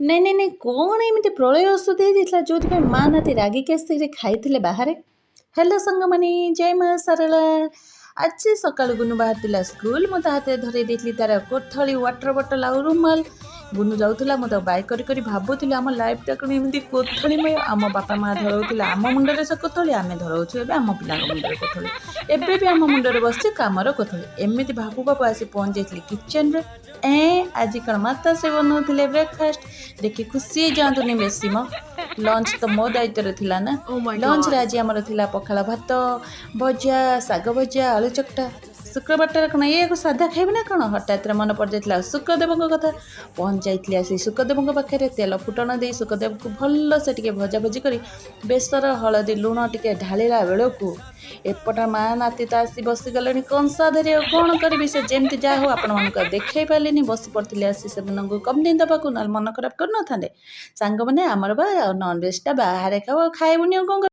ନାଇଁ ନାଇଁ ନାଇଁ, କ'ଣ ଏମିତି ପ୍ରଳୟ ଔଷଧ ହେଇଯାଇଥିଲା, ଯେଉଁଥିପାଇଁ ମା ନାତି ରାଗିକି ଆସିକି ଖାଇଥିଲେ ବାହାରେ? ହ୍ୟାଲୋ ସାଙ୍ଗମାନେ, ଜୟ ମା ସାରଳା। ଆଜି ସକାଳୁ ଗୁନୁ ବାହାରିଥିଲା ସ୍କୁଲ। ମୁଁ ତା ହାତରେ ଧରେଇ ଦେଇଥିଲି ତାର କୋଥଳି, ୱାଟର ବଟଲ ଆଉ ରୁମାଲ। ଗୁନୁ ଯାଉଥିଲା, ମୁଁ ତାକୁ ବାଇ କରି କରି ଭାବୁଥିଲି, ଆମ ଲାଇଫଟା କ'ଣ ଏମିତି କୋଥଳିମୟ? ଆମ ବାପା ମା ଧରଉଥିଲେ ଆମ ମୁଣ୍ଡରେ ସେ କୋଥଳି, ଆମେ ଧରଉଛୁ ଏବେ ଆମ ପିଲାଙ୍କ ମୁଣ୍ଡରେ କୋଥଳି। ଏବେ ବି ଆମ ମୁଣ୍ଡରେ ବସିଛି କାମର କୋଥଳି। ଏମିତି ଭାବୁ ଭାବୁ ଆସି ପହଞ୍ଚି ଯାଇଥିଲି କିଚେନରେ। ଆଜି କ'ଣ ମାତାଶ୍ରୀ ବନଉଥିଲେ ବ୍ରେକଫାଷ୍ଟ। ଦେଖି ଖୁସି ହେଇଯାଆନ୍ତୁନି ବେଶୀ ମ, ଲଞ୍ଚ ତ ମୋ ଦାୟିତ୍ୱରେ ଥିଲା ନା। Oh my ଲଞ୍ଚରେ God. ଆଜି ଆମର ଥିଲା ପଖାଳ ଭାତ, ଭଜା, ଶାଗ ଭଜା, ଆଳୁ ଚକଟା। ଶୁକ୍ରବାରଟାରେ କ'ଣ ଏଇଆକୁ ସାଧା ଖାଇବି ନା କ'ଣ? ହଠାତ୍ରେ ମନେ ପଡ଼ିଯାଇଥିଲା ଶୁକଦେବଙ୍କ କଥା। ପହଞ୍ଚି ଯାଇଥିଲି ଆସି ଶୁକଦେବଙ୍କ ପାଖରେ। ତେଲ ଫୁଟଣ ଦେଇ ଶୁକଦେବକୁ ଭଲସେ ଟିକେ ଭଜାଭଜି କରି ବେସର, ହଳଦୀ, ଲୁଣ ଟିକେ ଢାଳିଲା ବେଳକୁ ଏପଟ ମା ନାତି ତ ଆସି ବସିଗଲେଣି କଂସା ଧରି। ଆଉ କ'ଣ କରିବି, ସେ ଯେମିତି ଯାହା ହଉ ଆପଣମାନଙ୍କୁ ଆଉ ଦେଖାଇ ପାରିଲିନି। ବସି ପଡ଼ିଥିଲି ଆସି ସେମାନଙ୍କୁ କମ୍ପ୍ଲେନ୍ ଦେବାକୁ, ନହେଲେ ମନ ଖରାପ କରିନଥାନ୍ତେ ସାଙ୍ଗମାନେ। ଆମର ବା ନନଭେଜଟା ବାହାରେ ଖାଉ, ଆଉ ଖାଇବୁନି ଆଉ କ'ଣ?